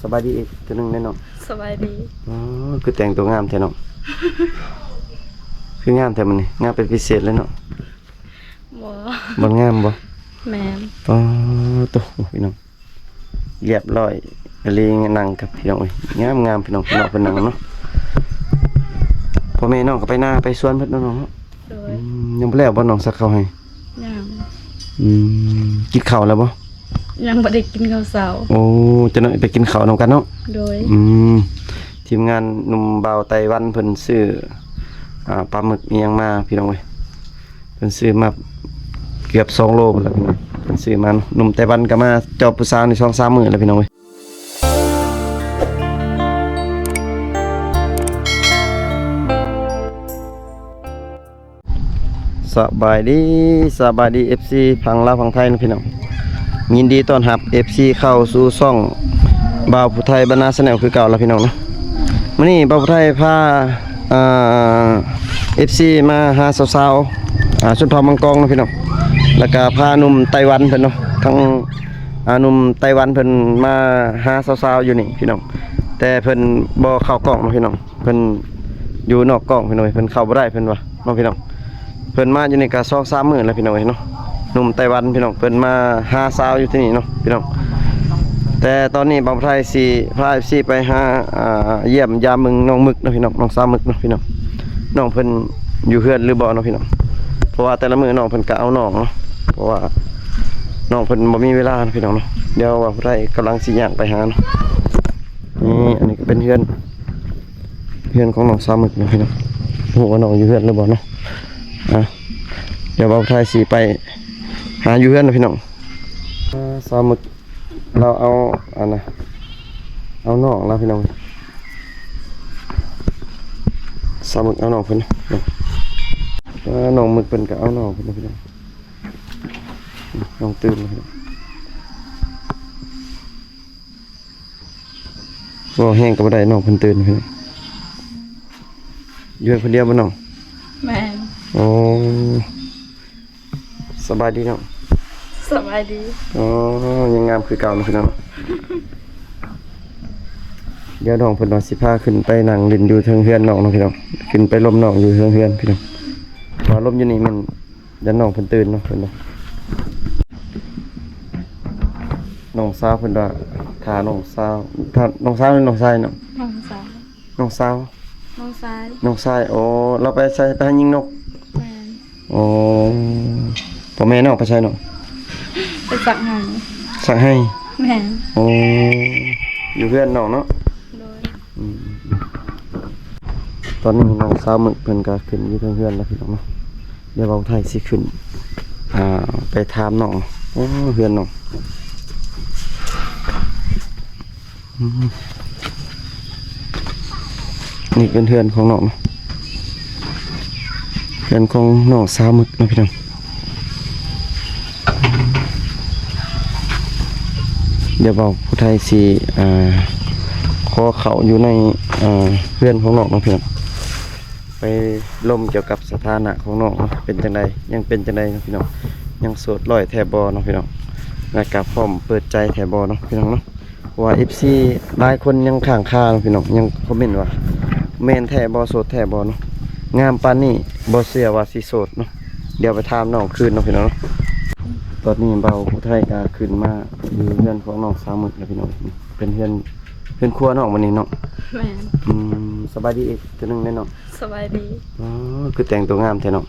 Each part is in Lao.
ສະບາຍດີອີກເທື່ອໜຶ່ງເດ້ເນາະ. ສະບາຍດີ. ອໍ ຄືແຕ່ງຕົວງາມແທ້ເນາະ. ຄືງາມແທ້ມື້ນີ້ ງາມເປັນພິເສດເລີຍເນາະ. ບໍ່ ບໍ່ງາມບໍ່? ແມ່ນ. ອໍ ໂຕ ໂອ້ ພີ່ນ້ອງ ລຽບລ້ອຍອີ່ຫຼີ ນັ່ງກັບພີ່ນ້ອງເອີຍ ງາມໆ ພີ່ນ້ອງ ເນາະ ເພິ່ນນັ່ງເນາະ. ພໍ່ແມ່ນ້ອງກໍໄປນາໄປສວນເບິດເນາະນ້ອງເນາະ. ໂດຍ. ອືມ ຍັງບໍ່ແລ້ວບໍ່ນ້ອງ ສັກເຂົ້າໃຫ້? ຍັງ. ອືມ ກິນເຂົ້າແລ້ວບໍ່? ຍັງບໍ່ໄດ້ກິນເຂົ້າເຊົ້າ. ໂອ້ ຈັກໜ້ອຍໄປກິນເຂົ້ານຳກັນເນາະ. ໂດຍ. ອືມ ທີມງານໜຸ່ມບ່າວໄຕ້ຫວັນເພິ່ນຊື້ ອ່າ ປາໝຶກອີ່ຫຍັງມາ ພີ່ນ້ອງເອີຍ. ເພິ່ນຊື້ມາເກືອບສອງໂລພຸ້ນລະພີ່ນ້ອງ ເພິ່ນຊື້ມາເນາະ. ໜຸ່ມໄຕ້ຫວັນກໍມາຈອບຜູ້ສາວນີ້ສອງສາມມື້ແລ້ວພີ່ນ້ອງເອີຍ. ສະບາຍດີ ສະບາຍດີ ເອັຟຊີ ຝັ່ງລາວຝັ່ງໄທນະພີ່ນ້ອງ. ຍິນດີຕ້ອນຮັບ ເອັຟຊີ ເຂົ້າສູ່ຊ່ອງບ່າວຜູ້ໄທບ້ານນາ Channel ຄືເກົ່າລະພີ່ນ້ອງເນາະ. ມື້ນີ້ບ່າວຜູ້ໄທພາ ອ່າ ເອັຟຊີ ມາຫາສາວໆ ອ່າ ຊົນເຜົ່າມັງກອງເນາະພີ່ນ້ອງ ແລ້ວກະພາໜຸ່ມໄຕ້ຫວັນເພິ່ນເນາະ ທັງ ອ່າ ໜຸ່ມໄຕ້ຫວັນເພິ່ນມາຫາສາວໆຢູ່ນີ້ພີ່ນ້ອງ ແຕ່ເພິ່ນບໍ່ເຂົ້າກ້ອງເນາະພີ່ນ້ອງ ເພິ່ນຢູ່ນອກກ້ອງພີ່ນ້ອງ ເພິ່ນເຂົ້າບໍ່ໄດ້ເພິ່ນວ່າເນາະພີ່ນ້ອງ. ເພິ່ນມາຢູ່ນີ້ກະສອງສາມມື້ແລ້ວພີ່ນ້ອງເອີຍເນາະ. ໜຸ່ມໄຕ້ຫວັນພີ່ນ້ອງ ເພິ່ນມາຫາສາວຢູ່ທີ່ນີ້ເນາະພີ່ນ້ອງ. ແຕ່ຕອນນີ້ບ່າວໄທຊິພາ ເອັຟຊີ ໄປຫາ ອ່າ ຢ້ຽມຢາມເບິ່ງນ້ອງໝຶກເນາະພີ່ນ້ອງ ນ້ອງສາວໝຶກເນາະພີ່ນ້ອງ. ນ້ອງເພິ່ນຢູ່ເຮືອນຫຼືບໍ່ເນາະພີ່ນ້ອງ ເພາະວ່າແຕ່ລະມື້ນ້ອງເພິ່ນກະເອົານ້ອງເນາະ ເພາະວ່ານ້ອງເພິ່ນບໍ່ມີເວລາເນາະພີ່ນ້ອງເນາະ. ດຽວບ່າວໄທກຳລັງຊິຍ່າງໄປຫາເນາະ. ນີ້ ອັນນີ້ກໍເປັນເຮືອນ ເຮືອນຂອງນ້ອງສາວໝຶກເນາະພີ່ນ້ອງ. ບໍ່ຮູ້ວ່ານ້ອງຢູ່ເຮືອນຫຼືບໍ່ເນາະ. ອ່າ ດຽວບ່າວໄທຊິໄປຫາຢູ່ເຮືອນເນາະພີ່ນ້ອງ. ອ່າ ສາວໝຶກລາວເອົາ ອັນນະ ເອົານ້ອງລາວພີ່ນ້ອງ. ສາວໝຶກເອົານ້ອງເພິ່ນເນາະ. ອ່າ ນ້ອງໝຶກເພິ່ນກໍເອົານ້ອງເພິ່ນເນາະພີ່ນ້ອງ. ນ້ອງຕື່ນແລ້ວພີ່ນ້ອງ. ເວົ້າແຮງກໍບໍ່ໄດ້ ນ້ອງເພິ່ນຕື່ນ. ຢູ່ເຮືອນຄົນດຽວບໍ່ນ້ອງ? ແມ່ນ. ໂອ້ ສະບາຍດີນ້ອງ. ສະບາຍດີ. ອໍ ຍັງງາມຄືເກົ່າເນາະພີ່ນ້ອງ. ດຽວນ້ອງເພິ່ນວ່າຊິພາຂຶ້ນໄປນັ່ງຫຼິ້ນຢູ່ເທິງເຮືອນນ້ອງເນາະພີ່ນ້ອງ ຂຶ້ນໄປລົມນ້ອງຢູ່ເທິງເຮືອນພີ່ນ້ອງ. ວ່າລົມຢູ່ນີ້ແມ່ນ ຢ້ານນ້ອງເພິ່ນຕື່ນເນາະ ເພິ່ນວ່າ ນ້ອງສາວເພິ່ນວ່າ ຖ້ານ້ອງສາວ ຖ້ານ້ອງສາວ ຫຼືນ້ອງຊາຍເນາະ? ນ້ອງສາວ. ນ້ອງສາວ ນ້ອງຊາຍ. ນ້ອງຊາຍ. ໂອ້ ລາວໄປໃສ? ໄປຫາຍິງນົກ. ແມ່ນ. ໂອ້ ພໍ່ແມ່ນ້ອງໄປໃສນ້ອງ? ໄປສັກໄຮ່. ສັກໄຮ່. ແມ່ນ. ໂອ້ ຢູ່ເຮືອນນ້ອງເນາະ. ໂດຍ. ອືມ ຕອນນີ້ນ້ອງສາວໝຶກເພິ່ນກໍຂຶ້ນຢູ່ເທິງເຮືອນແລ້ວພີ່ນ້ອງເນາະ. ດຽວບ່າວໄທຊິຂຶ້ນ ອ່າ ໄປຖາມນ້ອງ. ໂອ້ ເຮືອນນ້ອງ. ອືມ ນີ້ເປັນເຮືອນຂອງນ້ອງເນາະ. ເຮືອນຂອງນ້ອງສາວໝຶກເນາະພີ່ນ້ອງ. ດຽວບ່າວຜູ້ໄທຊິ ອ່າ ຂໍເຂົ້າຢູ່ໃນ ອ່າ ເຮືອນຂອງນ້ອງເນາະພີ່ນ້ອງ ໄປລົມກ່ຽວກັບສະຖານະຂອງນ້ອງເນາະ ເປັນຈັ່ງໃດ ຍັງເປັນຈັ່ງໃດເນາະພີ່ນ້ອງ. ຍັງໂສດຮ້ອຍແທ້ບໍ່ເນາະພີ່ນ້ອງ ແລ້ວກໍພ້ອມເປີດໃຈແທ້ບໍ່ເນາະພີ່ນ້ອງເນາະ. ເພາະວ່າ ເອັຟຊີ ຫຼາຍຄົນຍັງຄ້າງຄາເນາະພີ່ນ້ອງ ຍັງຄອມເມັນວ່າ ແມ່ນແທ້ບໍ່ ໂສດແທ້ບໍ່ເນາະ. ງາມປານນີ້ບໍ່ເຊື່ອວ່າຊິໂສດເນາະ. ດຽວໄປຖາມນ້ອງຄືນເນາະພີ່ນ້ອງເນາະ. ຕອນນີ້ບ່າວຜູ້ໄທກໍຂຶ້ນມາຢູ່ເຮືອນຂອງນ້ອງສາວໝຶກແລ້ວພີ່ນ້ອງ. ເປັນເຮືອນ ເຮືອນຄົວນ້ອງມື້ນີ້ເນາະ. ແມ່ນ. ອືມ ສະບາຍດີອີກເທື່ອໜຶ່ງເດ້ນ້ອງ. ສະບາຍດີ. ອໍ ຄືແຕ່ງຕົວງາມແທ້ນ້ອງ.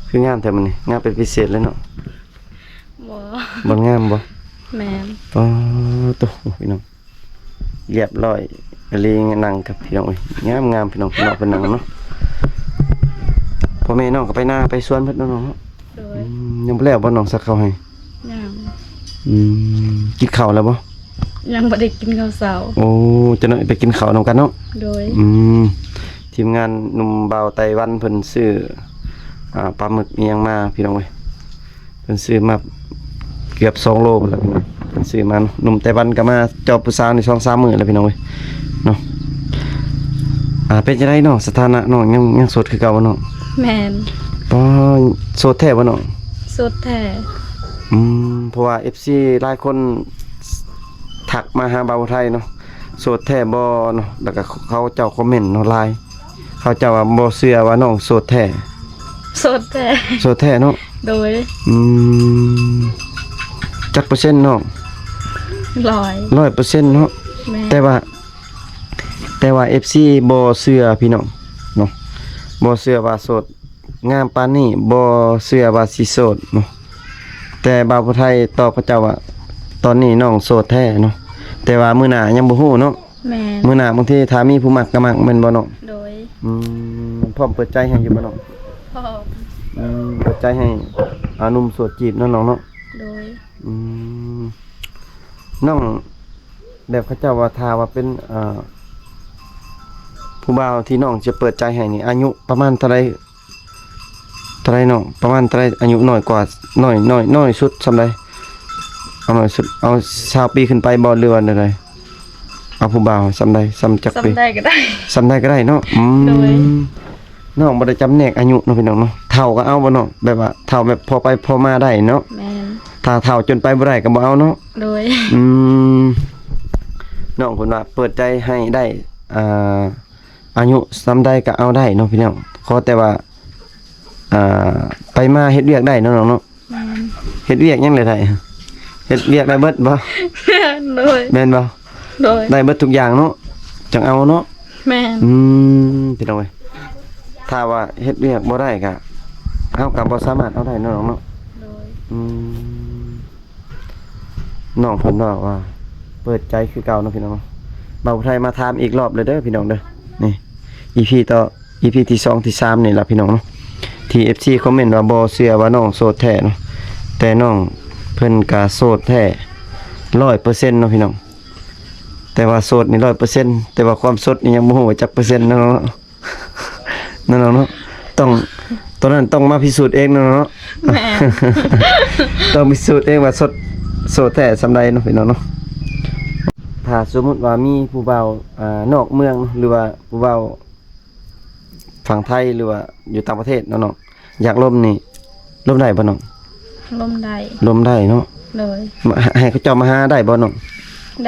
ຄືງາມແທ້ມື້ນີ້ ງາມເປັນພິເສດເລີຍເນາະ. ບໍ່ ບໍ່ງາມບໍ່? ແມ່ນ. ປາໂຕ ພີ່ນ້ອງ ລຽບລ້ອຍອີ່ຫຼີ ນັ່ງກັບພີ່ນ້ອງເອີຍ ງາມໆ ພີ່ນ້ອງ ເນາະ ເພິ່ນນັ່ງເນາະ. ພໍ່ແມ່ນ້ອງກໍໄປນາໄປສວນເບິດເນາະນ້ອງເນາະ. ໂດຍ. ອືມ ຍັງບໍ່ແລ້ວບໍ່ນ້ອງ ສັກເຂົ້າໃຫ້? ຍັງ. ອືມ ກິນເຂົ້າແລ້ວບໍ່? ຍັງບໍ່ໄດ້ກິນເຂົ້າເຊົ້າ. ໂອ້ ຈັກໜ້ອຍໄປກິນເຂົ້ານຳກັນເນາະ. ໂດຍ. ອືມ ທີມງານໜຸ່ມບ່າວໄຕ້ຫວັນເພິ່ນຊື້ ອ່າ ປາໝຶກອີ່ຫຍັງມາ ພີ່ນ້ອງເອີຍ. ເພິ່ນຊື້ມາເກືອບສອງໂລພຸ້ນລະພີ່ນ້ອງ ເພິ່ນຊື້ມາເນາະ. ໜຸ່ມໄຕ້ຫວັນກໍມາຈອບຜູ້ສາວນີ້ສອງສາມມື້ແລ້ວພີ່ນ້ອງເອີຍເນາະ. ອ່າ ເປັນຈັ່ງໃດນ້ອງ ສະຖານະນ້ອງຍັງ ຍັງໂສດຄືເກົ່າບໍ່ນ້ອງ? ແມ່ນ. ປາ ໂສດແທ້ບໍ່ນ້ອງ? ໂສດແທ້. ອືມ ເພາະວ່າເອັຟຊີຫຼາຍຄົນ ທັກມາຫາບ່າວໄທເນາະ ໂສດແທ້ບໍ່ເນາະ ແລ້ວກໍເຂົາເຈົ້າຄອມເມັນເນາະຫຼາຍ ເຂົາເຈົ້າວ່າບໍ່ເຊື່ອວ່ານ້ອງໂສດແທ້. ໂສດແທ້. ໂສດແທ້ເນາະ. ໂດຍ. ອືມ ຈັກເປີເຊັນນ້ອງ? ຮ້ອຍ ຮ້ອຍເປີເຊັນເນາະ. ແມ່ນ. ແຕ່ວ່າ ແຕ່ວ່າເອັຟຊີບໍ່ເຊື່ອພີ່ນ້ອງເນາະ ບໍ່ເຊື່ອວ່າໂສດ ງາມປານນີ້ບໍ່ເຊື່ອວ່າຊິໂສດເນາະ ແຕ່ບ່າວຜູ້ໄທຕອບເຂົາເຈົ້າວ່າ ຕອນນີ້ນ້ອງໂສດແທ້ເນາະ ແຕ່ວ່າມື້ໜ້າຍັງບໍ່ຮູ້ເນາະ. ແມ່ນ. ມື້ໜ້າບາງທີຖ້າມີຜູ້ມັກກໍມັກແມ່ນບໍ່ນ້ອງ? ໂດຍ. ອືມ ພ້ອມເປີດໃຈໃຫ້ຢູ່ບໍ່ນ້ອງ? ພ້ອມ. ອືມ ເປີດໃຈໃຫ້ ອາ ໜຸ່ມໂສດຈີບເນາະນ້ອງເນາະ? ໂດຍ. ອືມ ນ້ອງ ແບບເຂົາເຈົ້າວ່າ ຖ້າວ່າເປັນ ເອີ ຜູ້ບ່າວທີ່ນ້ອງຈະເປີດໃຈໃຫ້ນີ້ ອາຍຸປະມານເທົ່າໃດ ເທົ່າໃດນ້ອງ? ປະມານເທົ່າໃດ? ອາຍຸນ້ອຍກວ່າ ນ້ອຍ ນ້ອຍ ນ້ອຍສຸດສ່ຳໃດ? ເອົານ້ອຍສຸດ ເອົາຊາວປີຂຶ້ນໄປບໍ່ ຫຼືວ່າແນວໃດ? ເອົາຜູ້ບ່າວສ່ຳໃດ? ສ່ຳຈັກປີ? ສ່ຳໃດກໍໄດ້ ສ່ຳໃດກໍໄດ້ເນາະ. ອືມ ໂດຍ. ນ້ອງບໍ່ໄດ້ຈຳແນກອາຍຸເນາະພີ່ນ້ອງເນາະ. ເຖົ້າກໍເອົາບໍ່ນ້ອງ? ແບບວ່າເຖົ້າແບບພໍໄປພໍມາໄດ້ເນາະ. ແມ່ນ. ຖ້າເຖົ້າຈົນໄປບໍ່ໄດ້ກໍບໍ່ເອົາເນາະ. ໂດຍ. ອືມ ນ້ອງເພິ່ນວ່າເປີດໃຈໃຫ້ໄດ້ ອ່າ ອາຍຸສ່ຳໃດກໍເອົາໄດ້ເນາະພີ່ນ້ອງ. ຂໍແຕ່ວ່າ ອ່າ ໄປມາເຮັດວຽກໄດ້ເນາະນ້ອງເນາະ. ແມ່ນ. ເຮັດວຽກຫຍັງໄດ້ໄດ້? ເຮັດວຽກໄດ້ເບິດບໍ່? ແມ່ນ. ໂດຍ. ແມ່ນບໍ່? ໂດຍ. ໄດ້ເບິດທຸກຢ່າງເນາະ ຈັ່ງເອົາເນາະ. ແມ່ນ. ອືມ ພີ່ນ້ອງເອີຍ ຖ້າວ່າເຮັດວຽກບໍ່ໄດ້ກະ ເຮົາກະບໍ່ສາມາດເອົາໄດ້ເນາະນ້ອງເນາະ. ໂດຍ. ອືມ ນ້ອງເພິ່ນເວົ້າວ່າເປີດໃຈຄືເກົ່າເນາະພີ່ນ້ອງເນາະ. ບ່າວໄທມາຖາມອີກລອບເລີຍເດີພີ່ນ້ອງເດີ. ນີ້ ອີພີຕໍ່ ອີພີທີສອງທີສາມນີ້ລະພີ່ນ້ອງເນາະ ທີ່ເອັຟຊີຄອມເມັນວ່າບໍ່ເຊື່ອວ່ານ້ອງໂສດແທ້ເນາະ ແຕ່ນ້ອງເພິ່ນກະໂສດແທ້ຮ້ອຍເປີເຊັນເນາະພີ່ນ້ອງ. ແຕ່ວ່າໂສດນີ້ຮ້ອຍເປີເຊັນ ແຕ່ວ່າຄວາມສົດນີ້ຍັງບໍ່ຮູ້ວ່າຈັກເປີເຊັນເນາະ ເນາະ ເນາະ ຕ້ອງ ຕອນນັ້ນຕ້ອງມາພິສູດເອງເນາະ. ແມ່ນ. ຕ້ອງພິສູດເອງວ່າໂສດ ໂສດແທ້ສ່ຳໃດເນາະພີ່ນ້ອງເນາະ. ຖ້າສົມມຸດວ່າມີຜູ້ບ່າວ ອ່າ ນອກເມືອງ ຫຼືວ່າຜູ້ບ່າວ ຝັ່ງໄທ ຫຼືວ່າຢູ່ຕ່າງປະເທດເນາະນ້ອງ ຢາກລົມນີ້ ລົມໄດ້ບໍ່ນ້ອງ? ລົມໄດ້. ລົມໄດ້ເນາະ. ໂດຍ. ມາ ໃຫ້ເຂົາເຈົ້າມາຫາໄດ້ບໍ່ນ້ອງ?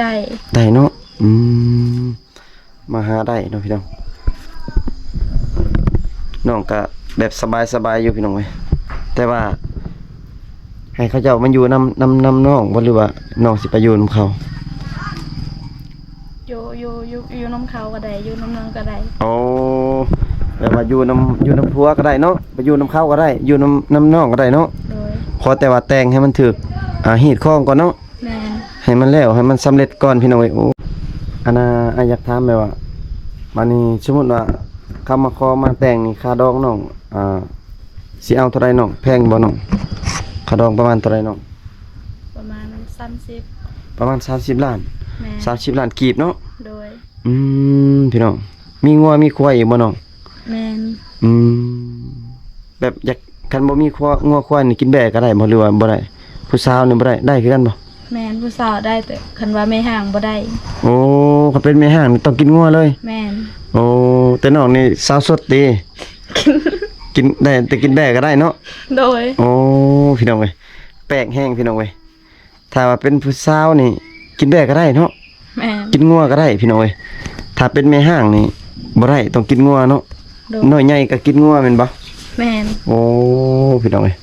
ໄດ້. ໄດ້ເນາະ. ອືມ ມາຫາໄດ້ເນາະພີ່ນ້ອງ. ນ້ອງກະແບບສະບາຍໆຢູ່ພີ່ນ້ອງເອີຍ ແຕ່ວ່າໃຫ້ເຂົາເຈົ້າມາຢູ່ນຳ ນຳ ນຳນ້ອງບໍ່ ຫຼືວ່ານ້ອງຊິໄປຢູ່ນຳເຂົາ? ຢູ່ ຢູ່ ຢູ່ ຢູ່ນຳເຂົາກໍໄດ້ ຢູ່ນຳນ້ອງກໍໄດ້. ໂອ້ ແບບວ່າຢູ່ນຳ ຢູ່ນຳຜົວກໍໄດ້ເນາະ ໄປຢູ່ນຳເຂົາກໍໄດ້ ຢູ່ນຳ ນຳນ້ອງກໍໄດ້ເນາະ. ໂດຍ. ຂໍແຕ່ວ່າແຕ່ງໃຫ້ມັນຖືກ ອ່າ ຮີດຄອງກ່ອນເນາະ. ແມ່ນ. ໃຫ້ມັນແລ້ວ ໃຫ້ມັນສຳເລັດກ່ອນພີ່ນ້ອງເອີຍ. ໂອ້ ອັນນ່າ ອ້າຍຢາກຖາມແບບວ່າ ບາດນີ້ສົມມຸດວ່າເຂົາມາຂໍມາແຕ່ງນີ້ ຄ່າດອງນ້ອງ ອ່າ ຊິເອົາເທົ່າໃດນ້ອງ? ແພງບໍ່ນ້ອງ? ຄ່າດອງປະມານເທົ່າໃດນ້ອງ? ປະມານສາມສິບ. ປະມານສາມສິບລ້ານ. ແມ່ນ. ສາມສິບລ້ານກີບເນາະ. ໂດຍ. ອືມ ພີ່ນ້ອງ ມີງົວມີຄວາຍອີກບໍ່ນ້ອງ? ແມ່ນ. ອືມ ແບບຢາກ ຄັນບໍ່ມີຄວາ ງົວຄວາຍນີ້ກິນແບ້ກໍໄດ້ບໍ່ ຫຼືວ່າບໍ່ໄດ້? ຜູ້ສາວນີ້ບໍ່ໄດ້ ໄດ້ຄືກັນບໍ່? ແມ່ນ ຜູ້ສາວໄດ້ ແຕ່ຄັນວ່າແມ່ຮ້າງບໍ່ໄດ້. ໂອ້ ຄັນເປັນແມ່ຮ້າງນີ້ຕ້ອງກິນງົວເລີຍ. ແມ່ນ. ໂອ້ ແຕ່ນ້ອງນີ້ສາວສົດຕິ? ກິນ ກິນໄດ້ ແຕ່ກິນແບ້ກໍໄດ້ເນາະ. ໂດຍ. ໂອ້ ພີ່ນ້ອງເອີຍ ແປກແຮງພີ່ນ້ອງເອີຍ. ຖ້າວ່າເປັນຜູ້ສາວນີ້ກິນແບ້ກໍໄດ້ເນາະ. ແມ່ນ. ກິນງົວກໍໄດ້ພີ່ນ້ອງເອີຍ. ຖ້າເປັນແມ່ຮ້າງນີ້ບໍ່ໄດ້ ຕ້ອງກິນງົວເນາະ. ໂດຍ. ນ້ອຍໃຫຍ່ກໍກິນງົວແມ່ນບໍ່? ແມ່ນ. ໂອ້ ພີ່ນ້ອງເອີຍ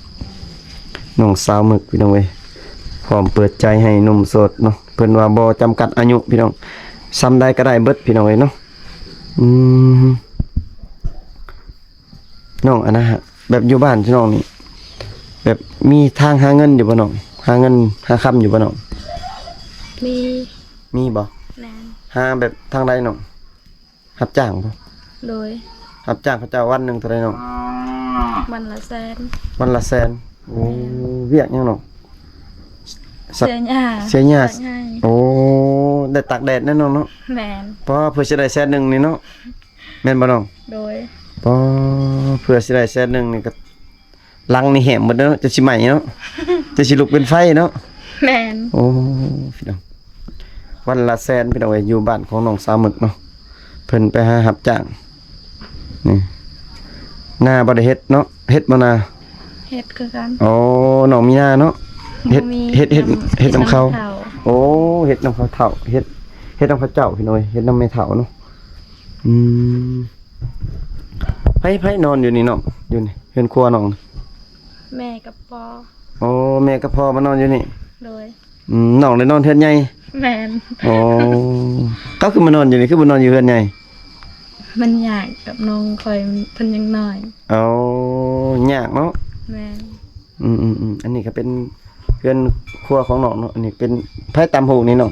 ນ້ອງສາວໝຶກພີ່ນ້ອງເອີຍ ພ້ອມເປີດໃຈໃຫ້ໜຸ່ມໂສດເນາະ. ເພິ່ນວ່າບໍ່ຈຳກັດອາຍຸພີ່ນ້ອງ ສ່ຳໃດກໍໄດ້ເບິດພີ່ນ້ອງເອີຍເນາະ. ອືມ ນ້ອງ ອັນນະ ແບບຢູ່ບ້ານນ້ອງນີ້ ແບບມີທາງຫາເງິນຢູ່ບໍ່ນ້ອງ? ຫາເງິນຫາຄຳຢູ່ບໍ່ນ້ອງ? ມີ. ມີບໍ່? ແມ່ນ. ຫາແບບທາງໃດນ້ອງ? ຮັບຈ້າງບໍ່? ໂດຍ. ຮັບຈ້າງເຂົາເຈົ້າວັນໜຶ່ງເທົ່າໃດນ້ອງ? ວັນລະແສນ. ວັນລະແສນ. ໂອ້ ແມ່ນ. ວຽກຫຍັງນ້ອງ? ສະ ເສຍຫຍ້າ. ເສຍຫຍ້າ. ໂອ້ ໄດ້ຕາກແດດແນ່ນ້ອງເນາະ. ແມ່ນ. ພໍເພື່ອຊິໄດ້ແສນໜຶ່ງນີ້ເນາະ. ແມ່ນບໍ່ນ້ອງ? ໂດຍ. ປໍ ເພື່ອຊິໄດ້ແສນໜຶ່ງນີ້ກໍ ຫຼັງນີ້ແຫ້ງໝົດແລ້ວເນາະ ຈະຊິໄໝ້ເນາະ ຈະຊິລຸກເປັນໄຟເນາະ. ແມ່ນ. ໂອ້ ພີ່ນ້ອງ ວັນລະແສນ ພີ່ນ້ອງເອີຍ ຢູ່ບ້ານຂອງນ້ອງສາວໝຶກເນາະ ເພິ່ນໄປຫາຮັບຈ້າງ. ນີ້ ນາບໍ່ໄດ້ເຮັດເນາະ ເຮັດບໍ່ນາ? ເຮັດຄືກັນ. ໂອ້ ນ້ອງມີນາເນາະ ເຮັດ ບໍ່ມີ ເຮັດ ເຮັດ ນຳ ເຮັດນຳເຂົາ. ເຮັດນຳເຂົາ. ໂອ້ ເຮັດນຳເຂົາເຖົ້າ ເຮັດ ເຮັດນຳເຂົາເຈົ້າພີ່ນ້ອງເອີຍ ເຮັດນຳແມ່ເຖົ້າເນາະ. ອືມ ໃຜ ໃຜນອນຢູ່ນີ້ນ້ອງ? ຢູ່ນີ້ເຮືອນຄົວນ້ອງ? ແມ່ກັບພໍ່. ໂອ້ ແມ່ກັບພໍ່ມານອນຢູ່ນີ້. ໂດຍ. ອືມ ນ້ອງໄດ້ນອນເຮືອນໃຫຍ່? ແມ່ນ. ໂອ້ ເຂົາຄືມານອນຢູ່ນີ້ ຄືບໍ່ນອນຢູ່ເຮືອນໃຫຍ່? ມັນຍາກກັບນ້ອງຂ້ອຍ ເພິ່ນຍັງນ້ອຍ. ໂອ້ ຍາກເນາະ. ແມ່ນ. ອືມໆໆ ອັນນີ້ກໍເປັນເຮືອນຄົວຂອງນ້ອງເນາະ. ອັນນີ້ເປັນໃຜຕຳຫູກນີ້ນ້ອງ?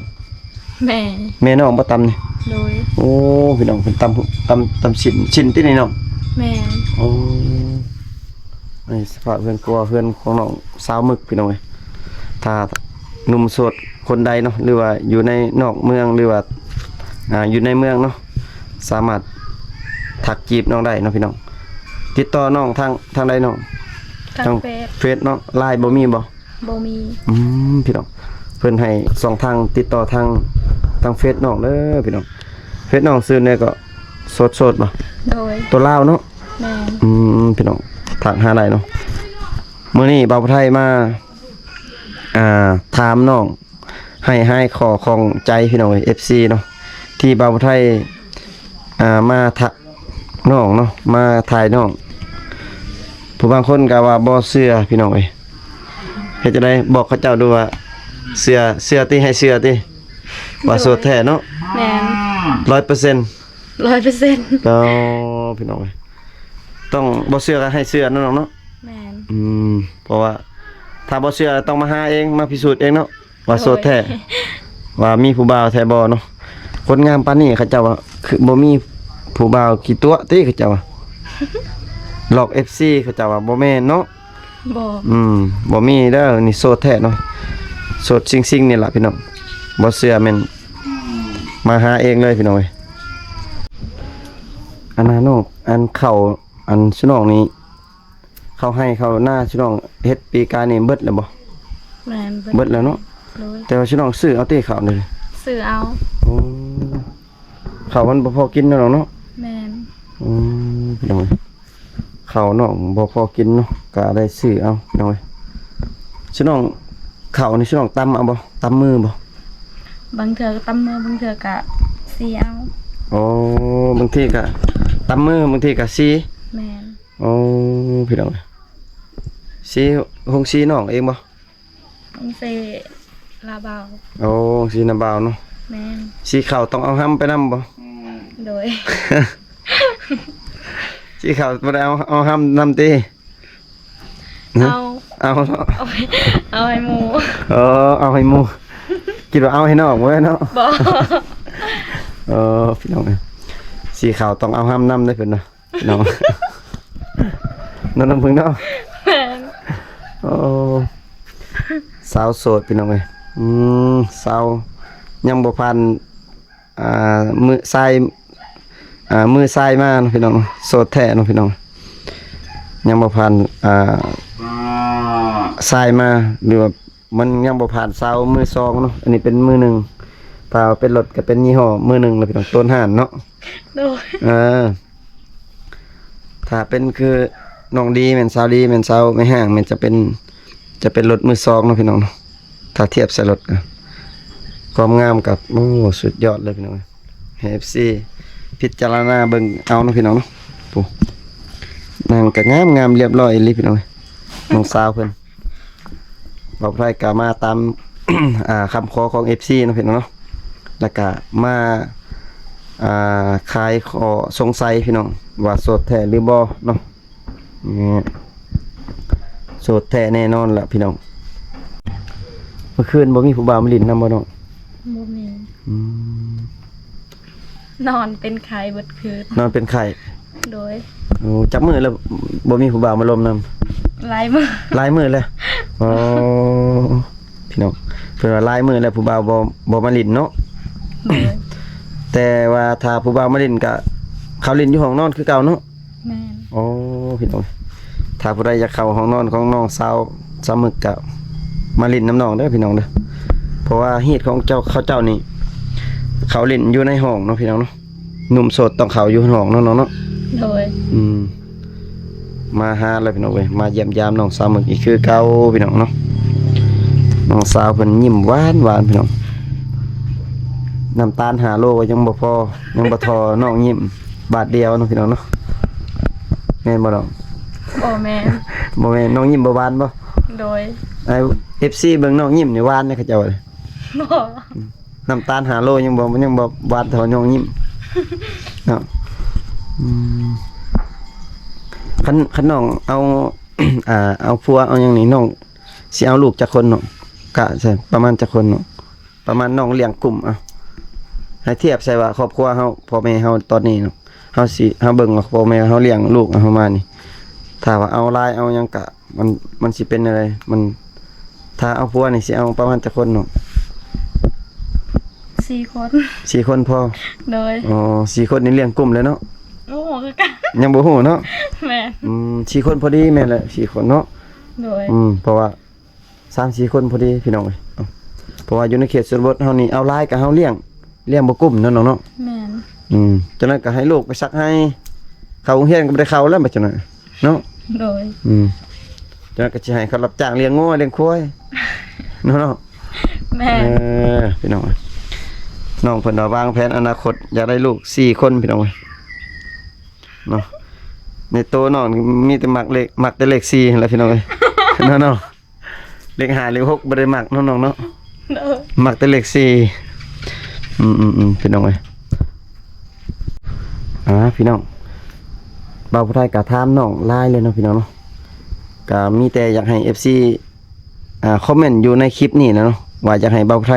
ແມ່. ແມ່ນ້ອງບໍ່ຕຳນີ້? ໂດຍ. ໂອ້ ພີ່ນ້ອງ ເພິ່ນຕຳຫູກ ຕຳ ຕຳຊີ້ນ ຊີ້ນຕິນີ້ນ້ອງ? ແມ່ນ. ໂອ້ ອັນນີ້ສະພາບເຮືອນຄົວ ເຮືອນຂອງນ້ອງສາວໝຶກ ພີ່ນ້ອງເອີຍ. ຖ້າໜຸ່ມໂສດຄົນໃດເນາະ ຫຼືວ່າຢູ່ໃນນອກເມືອງ ຫຼືວ່າ ອ່າ ຢູ່ໃນເມືອງເນາະ ສາມາດທັກຈີບນ້ອງໄດ້ເນາະ ພີ່ນ້ອງ. ຕິດຕໍ່ນ້ອງທາງ ທາງໃດນ້ອງ? ທາງ ທາງເຟສ ເຟສເນາະ. ລາຍບໍ່ມີບໍ່? ບໍ່ມີ. ອືມ ພີ່ນ້ອງ ເພິ່ນໃຫ້ຊ່ອງທາງຕິດຕໍ່ທາງ ທາງເຟສນ້ອງເດີພີ່ນ້ອງ. ເຟສນ້ອງຊື່ແນວກໍ ໂສດໆ ບໍ່? ໂດຍ. ຕົວລາວເນາະ? ແມ່ນ. ອືມ ພີ່ນ້ອງ ທັກຫາໄດ້ເນາະ. ມື້ນີ້ບ່າວຜູ້ໄທມາ ອ່າ ຖາມນ້ອງ ໃຫ້ຫາຍຂໍ້ຂ້ອງໃຈ ພີ່ນ້ອງເອີຍ ເອັຟຊີເນາະ ທີ່ບ່າວຜູ້ໄທ ອ່າ ມາຖາມນ້ອງເນາະ ມາຖ່າຍນ້ອງ. ຜູ້ບາງຄົນກໍວ່າບໍ່ເຊື່ອ ພີ່ນ້ອງເອີຍ. ເຮັດຈັ່ງໃດ? ບອກເຂົາເຈົ້າດູວ່າ ເຊື່ອ ເຊື່ອຕິ ໃຫ້ເຊື່ອຕິ ວ່າໂສດແທ້ເນາະ? ແມ່ນ. ຮ້ອຍເປີເຊັນ. ຮ້ອຍເປີເຊັນ. ອໍ ພີ່ນ້ອງເອີຍ ຕ້ອງ ບໍ່ເຊື່ອກໍໃຫ້ເຊື່ອເນາະນ້ອງເນາະ. ແມ່ນ. ອືມ ເພາະວ່າຖ້າບໍ່ເຊື່ອຕ້ອງມາຫາເອງ ມາພິສູດເອງເນາະ ວ່າໂສດແທ້. ໂດຍ. ວ່າມີຜູ້ບ່າວແທ້ບໍ່ເນາະ. ຄົນງາມປານນີ້ເຂົາເຈົ້າວ່າ ຄືບໍ່ມີຜູ້ບ່າວຂີ້ຕົວະຕິ ເຂົາເຈົ້າວ່າ. ຫຼອກເອັຟຊີ ເຂົາເຈົ້າວ່າບໍ່ແມ່ນເນາະ. ບໍ່. ອືມ ບໍ່ມີເດີ ນີ້ໂສດແທ້ເນາະ. ໂສດຊິງໆ ນີ້ລະພີ່ນ້ອງ. ບໍ່ເຊື່ອແມ່ນມາຫາເອງເລີຍ ພີ່ນ້ອງເອີຍ. ອັນນັ້ນນ້ອງ ອັນເຂົ້າ ອັນຊຸນ້ອງນີ້ ເຂົ້າໄຮ່ເຂົ້ານາຊຸນ້ອງເຮັດປີກາຍນີ້ເບິດແລ້ວບໍ່? ແມ່ນ ເບິດ ເບິດແລ້ວເນາະ. ໂດຍ. ແຕ່ວ່າຊຸນ້ອງຊື້ເອົາຕິເຂົ້ານີ້? ຊື້ເອົາ. ໂອ້ ເຂົ້າມັນບໍ່ພໍກິນເນາະນ້ອງເນາະ. ແມ່ນ. ອືມ ພີ່ນ້ອງເອີຍ ເຂົ້ານ້ອງບໍ່ພໍກິນເນາະ ກໍໄດ້ຊື້ເອົາ ພີ່ນ້ອງເອີຍ. ຊຸນ້ອງ ເຂົ້ານີ້ຊຸນ້ອງຕຳເອົາບໍ່? ຕຳມືບໍ່? ບາງເທື່ອກໍຕຳມື ບາງເທື່ອກໍສີເອົາ. ໂອ້ ບາງທີກໍຕຳມື ບາງທີກໍສີ. ແມ່ນ. ໂອ້ ພີ່ນ້ອງເອີຍ ສີ ໂຮງສີນ້ອງເອງບໍ່? ໂຮງສີລາວບ່າວ. ໂອ້ ໂຮງສີນາບ່າວເນາະ. ແມ່ນ. ສີເຂົ້າຕ້ອງເອົາຮຳໄປນຳບໍ່? ໂດຍ. ສີເຂົ້າບໍ່ໄດ້ເອົາ ເອົາຮຳນຳຕິ? ຮະ? ເອົາ. ເອົາເນາະ. ເອົາໃຫ້ ເອົາໃຫ້ໝູ່. ເອີ ເອົາໃຫ້ໝູ່. ຄິດວ່າເອົາໃຫ້ນ້ອງບໍ່ແມ່ນເນາະ? ບໍ່. ເອີ ພີ່ນ້ອງເອີຍ ສີເຂົ້າຕ້ອງເອົາຮຳນຳເດ້ເພິ່ນວ່າ. ເນາະ ເນາະ ນ້ອງເພິ່ງເນາະ. ແມ່ນ. ໂອ້ ສາວໂສດ ພີ່ນ້ອງເອີຍ. ອືມ ສາວຍັງບໍ່ຜ່ານ ອ່າ ມືຊາຍ ອ່າ ມືຊາຍມາເນາະ ພີ່ນ້ອງເນາະ. ໂສດແທ້ເນາະ ພີ່ນ້ອງ. ຍັງບໍ່ຜ່ານ ອ່າ ຊາຍມາ ຫຼືວ່າ ມັນຍັງບໍ່ຜ່ານສາວມືສອງເນາະ. ອັນນີ້ເປັນມືໜຶ່ງ ຖ້າເປັນລົດກໍເປັນຍີ່ຫໍ້ມືໜຶ່ງລະພີ່ນ້ອງ ຕົ້ນຮ້ານເນາະ. ໂດຍ. ເອີ ຖ້າເປັນຄືນ້ອງດີແມ່ນສາວດີ ແມ່ນສາວແມ່ຫ້າງ ແມ່ນຈະເປັນ ຈະເປັນລົດມືສອງເນາະ ພີ່ນ້ອງເນາະ. ຖ້າທຽບໃສ່ລົດກໍ ຄວາມງາມກໍ ໂອ້ ສຸດຍອດເລີຍ ພີ່ນ້ອງ. ໃຫ້ເອັຟຊີພິຈາລະນາເບິ່ງເອົາເນາະ ພີ່ນ້ອງເນາະ. ໂອ້ ນາງກໍງາມໆ ລຽບຮ້ອຍອີ່ຫຼີ ພີ່ນ້ອງເອີຍ ນ້ອງສາວເພິ່ນ. ບ່າວໄພກໍມາຕາມ ອ່າ ຄຳຂໍຂອງເອັຟຊີເນາະ ພີ່ນ້ອງເນາະ. ແລ້ວກໍມາ ອ່າ ຄາຍຂໍ້ສົງໄສ ພີ່ນ້ອງ ວ່າໂສດແທ້ຫຼືບໍ່ເນາະ. ນີ້ ໂສດແທ້ແນ່ນອນລະ ພີ່ນ້ອງ. ເມື່ອຄືນບໍ່ມີຜູ້ບ່າວມາຫຼິ້ນນຳບໍ່ນ້ອງ? ບໍ່ມີ. ອືມ ນອນເປັນໄຂ້ເບິດຄືນ. ນອນເປັນໄຂ້? ໂດຍ. ໂອ້ ຈັກມື້ແລ້ວບໍ່ມີຜູ້ບ່າວມາລົມນຳ? ຫຼາຍມື້. ຫຼາຍມື້ແລ້ວ. ອໍ ພີ່ນ້ອງ ເພິ່ນວ່າຫຼາຍມື້ແລ້ວຜູ້ບ່າວບໍ່ ບໍ່ມາຫຼິ້ນເນາະ. ໂດຍ. ແຕ່ວ່າຖ້າຜູ້ບ່າວມາຫຼິ້ນກະເຂົ້າຫຼິ້ນຢູ່ຫ້ອງນອນຄືເກົ່າເນາະ. ແມ່ນ. ໂອ້ ພີ່ນ້ອງ ຖ້າຜູ້ໃດຢາກເຂົ້າຫ້ອງນອນຂອງນ້ອງສາວ ສາວໝຶກ ກໍມາຫຼິ້ນນຳນ້ອງເດີ ພີ່ນ້ອງເດີ. ເພາະວ່າຮີດຂອງເຈົ້າ ເຂົາເຈົ້ານີ້ ເຂົາຫຼິ້ນຢູ່ໃນຫ້ອງເນາະ ພີ່ນ້ອງເນາະ. ໜຸ່ມໂສດຕ້ອງເຂົ້າຢູ່ຫ້ອງເນາະ ນ້ອງເນາະ. ໂດຍ. ອືມ ມາຫາແລ້ວ ພີ່ນ້ອງເອີຍ ມາຢ້ຽມຢາມນ້ອງສາວໝຶກອີກຄືເກົ່າ ພີ່ນ້ອງເນາະ. ນ້ອງສາວເພິ່ນຍິ້ມຫວານໆ ພີ່ນ້ອງ. ນ້ຳຕານຫ້າໂລກໍຍັງບໍ່ພໍ ຍັງບໍ່ທໍ່ນ້ອງຍິ້ມບາດດຽວເນາະ ພີ່ນ້ອງເນາະ. ແມ່ນບໍ່ນ້ອງ? ບໍ່ແມ່ນ. ບໍ່ແມ່ນ. ນ້ອງຍິ້ມບໍ່ຫວານບໍ່? ໂດຍ. ໄອ້ ເອັຟຊີ ເບິ່ງນ້ອງຍິ້ມນີ້ຫວານເດ້ ເຂົາເຈົ້າວ່າ. ບໍ່. ນ້ຳຕານຫ້າໂລຍັງບໍ່ ຍັງບໍ່ຫວານເທົ່ານ້ອງຍິ້ມເນາະ. ອືມ ຄັນ ຄັນນ້ອງເອົາ ອ່າ ເອົາຜົວເອົາຫຍັງນີ້ ນ້ອງຊິເອົາລູກຈັກຄົນເນາະ? ກະໃສ່ປະມານຈັກຄົນເນາະ? ປະມານນ້ອງລ້ຽງກຸ້ມ ເອົາ ໃຫ້ທຽບໃສ່ວ່າຄອບຄົວເຮົາ ພໍ່ແມ່ເຮົາຕອນນີ້ເນາະ ເຮົາຊິ ເຮົາເບິ່ງວ່າພໍ່ແມ່ເຮົາລ້ຽງລູກເຮົາມານີ້ ຖ້າວ່າເອົາຫຼາຍເອົາຫຍັງກະ ມັນ ມັນຊິເປັນແນວໃດ? ມັນ ຖ້າເອົາຜົວນີ້ຊິເອົາປະມານຈັກຄົນເນາະ? ສີ່ຄົນ. ສີ່ຄົນພໍ? ໂດຍ. ອໍ ສີ່ຄົນນີ້ລ້ຽງກຸ້ມແລ້ວເນາະ? ບໍ່ຮູ້ຄືກັນ. ຍັງບໍ່ຮູ້ເນາະ? ແມ່ນ. ອືມ ສີ່ຄົນພໍດີ ແມ່ນແຫຼະ ສີ່ຄົນເນາະ? ໂດຍ. ອືມ ເພາະວ່າ ສາມສີ່ຄົນພໍດີພີ່ນ້ອງເອີຍ. ເອົ້າ ເພາະວ່າຢູ່ໃນເຂດຊົນນະບົດເຮົານີ້ ເອົາຫຼາຍກໍເຮົາລ້ຽງ ລ້ຽງບໍ່ກຸ້ມເນາະນ້ອງເນາະ. ແມ່ນ. ອືມ ຈັ່ງນັ້ນກໍໃຫ້ລູກໄປຊັກໄຮ່ ເຂົ້າໂຮງຮຽນກໍບໍ່ໄດ້ເຂົ້າແລ້ວບັດຈັ່ງນັ້ນເນາະ. ໂດຍ. ອືມ ຈັ່ງນັ້ນກໍຊິໃຫ້ເຂົາຮັບຈ້າງລ້ຽງງົວລ້ຽງຄວາຍເນາະ ເນາະ. ແມ່ນ. ເອີ ພີ່ນ້ອງເອີຍ ນ້ອງເພິ່ນວ່າວາງແຜນອະນາຄົດຢາກໄດ້ລູກສີ່ຄົນ ພີ່ນ້ອງເອີຍເນາະ. ໃນໂຕນ້ອງນີ້ມີແຕ່ມັກເລກ ມັກແຕ່ເລກສີ່ຫັ້ນແຫຼະ ພີ່ນ້ອງເອີຍ ເນາະ ເນາະ. ເລກຫ້າເລກຫົກບໍ່ໄດ້ມັກເນາະນ້ອງເນາະ. ໂດຍ. ມັກແຕ່ເລກສີ່. ອືມໆໆ ພີ່ນ້ອງເອີຍ. ອ່າ ພີ່ນ້ອງ ບ່າວຜູ້ໄທກໍຖາມນ້ອງຫຼາຍເລີຍເນາະ ພີ່ນ້ອງເນາະ. ກໍມີແຕ່ຢາກໃຫ້ເອັຟຊີ ອ່າ ຄອມເມັນຢູ່ໃນຄລິບນີ້ແຫຼະເນາະ ວ່າຢາກໃຫ້ບ່າວຜູ້ໄທ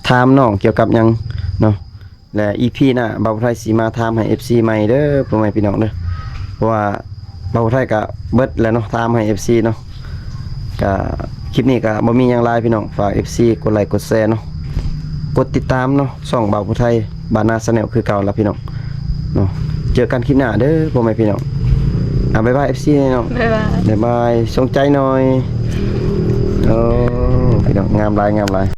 ຖາມນ້ອງກ່ຽວກັບຫຍັງເນາະ. ແລະ ອີພີໜ້າ ບ່າວຜູ້ໄທຊິມາຖາມໃຫ້ເອັຟຊີໃໝ່ເດີ ພໍ່ແມ່ພີ່ນ້ອງເດີ. ເພາະວ່າບ່າວຜູ້ໄທກະເບິດແລ້ວເນາະ ຖາມໃຫ້ເອັຟຊີເນາະ. ກະຄລິບນີ້ກະບໍ່ມີຫຍັງຫຼາຍພີ່ນ້ອງ ຝາກເອັຟຊີກົດໄລກົດແຊເນາະ ກົດຕິດຕາມເນາະ ຊ່ອງບ່າວຜູ້ໄທບ້ານນາແຊນແນວຄືເກົ່າລະພີ່ນ້ອງເນາະ. ເຈີກັນຄລິບໜ້າເດີ ພໍ່ແມ່ພີ່ນ້ອງ. ອ່າ ບາຍບາຍເອັຟຊີເນາະ. ບາຍບາຍ. ບາຍບາຍ. ສົ່ງໃຈໜ່ອຍ. ໂອ້ ພີ່ນ້ອງ ງາມຫຼາຍ ງາມຫຼາຍ.